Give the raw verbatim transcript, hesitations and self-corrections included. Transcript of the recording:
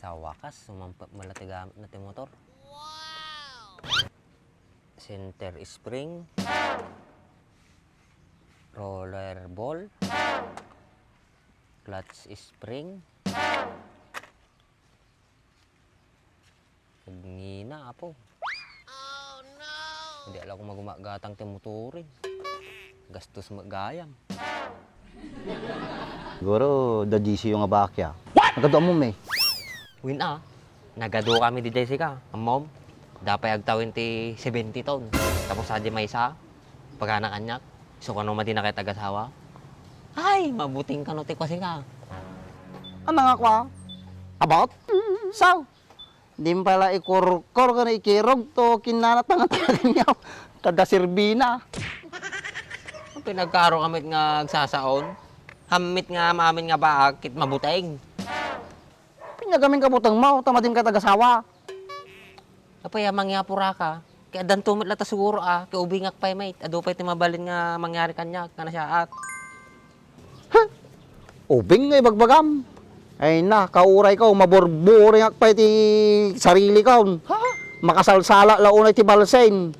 Sa wakas, sumampa met la ti gamit na ti motor. Center spring, roller ball, clutch spring. Nagngina, apo. Hindi ala ko magumagatang ti motoren. Gastos met gayam. Siguro, da G C yung abakya. Nagadu mo, me. Win a, nagadu kami di Jessica. Ammom, dapay agtawin ti seventy ton. Tapos adi maysa, pagana kaniak. So, kano madi na kay tagasawa? Ay, mabuting kano ti kwasi ka. Ano nga kwa? About? Sao? Di pala ikurkor kano ikirog to kinanat nga tagan niya. Kada sirbina. Pinagkaro kamit nga agsasaon. Hammit nga maamin nga baag, kit mabuteng. Pinyagamin ka buteng mo, ta madim ka tagasawa. Apay a mangyapura ka? Kay addan tumit la ta siguro a, kay ubingak pay met, adu pay ti mabalin nga mangyari kaniak, kana siya at. Huh? Ubing nga ibagbagam? Ay na, kauray ka, maburburing akpay ti sarili ka. Ha? Makasalsala la unay ti balsen.